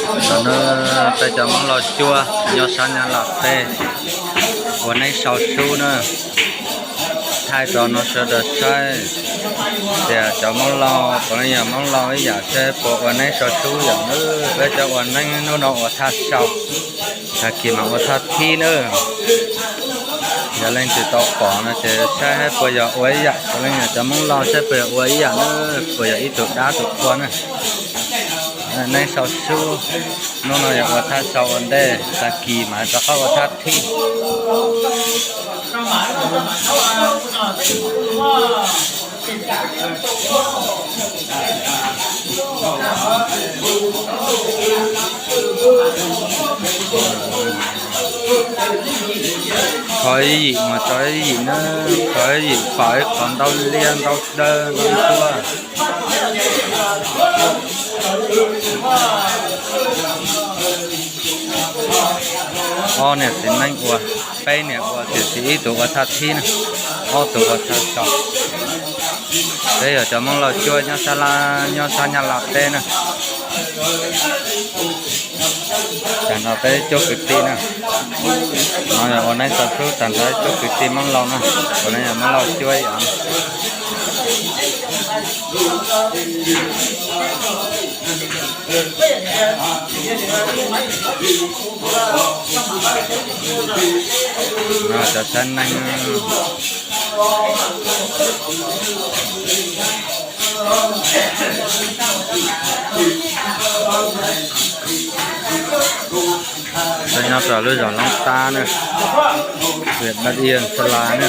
Tam no peb cov Moob Lauj cuab nyob sab Nyab Laj teb ua neeb sau sub na, thaij rau no sawv daws saib tias cov Moob Lauj puav leej yog Moob Lauj ib yam seb puas ua neeb sau sub yom. Peb cov ua neeb hnub no ua thaj sau, tag kis mas ua thaj thib na. Yog leej twg tau pom no ces saib puas yog ua ib yam, puav leej yog cov Moob Lauj saib puas yog ua ib yam na, puas yog ib tug dab tug qhua na. Neeb sau sub, hnub no yog ua thaj sau ua ntej, tag kis mas rov qab ua thaj thib. Kho ib yim mus tso ib yim na, kho ib yim pom ib qho ntau liab ntau dawb ntau tuaj. Ob niam txiv neeb ua, peb niam ua, tiam sis ib tug ua thaj thib na, ob tug ua thaj sau. Peb yog cov Moob Lauj cuab nyob sab, nyob sab Nyab Laj teb na. Tag nrho peb cuab kwv tij na. No yog ua neeb sau sub tag nrho cuab kwv tij Moob Lauj na, ua neeb yog Moob Lauj cuab yom. Cov saib neeb. Peb nyob rau lub zos Loob Tab na, huyện Văn Yên, Sơn La na.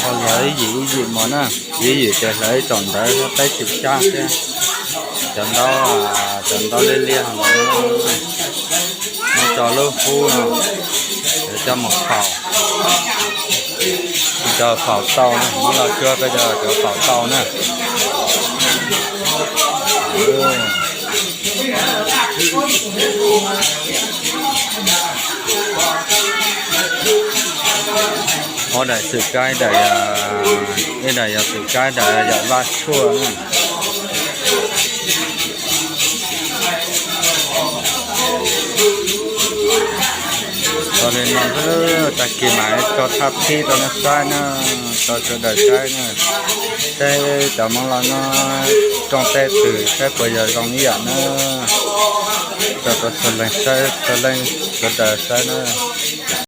Hlawv ib yim ib yim mov na, ib yim ces hlawv ib tsoom ntawd peb tsis cab thiab. Cov ntaub, cov ntaub liab liab no, muab tso lub hub no, coj mus faus, coj faus tau na, muab los cuab peb cov faus tau na. Ob daim xwm kab, ib daim yog xwm kab, ib daim yog vaj tshuaj na. Tau li no, tag kis mam tso thaj thib rau nej saib na, rau sawv daws saib na. Saib cov Hmoob Lauj no rooj tej twg saib puas yog zoo ib yam na. Tso rau sawv leej saib, sawv leej sawv daws saib na.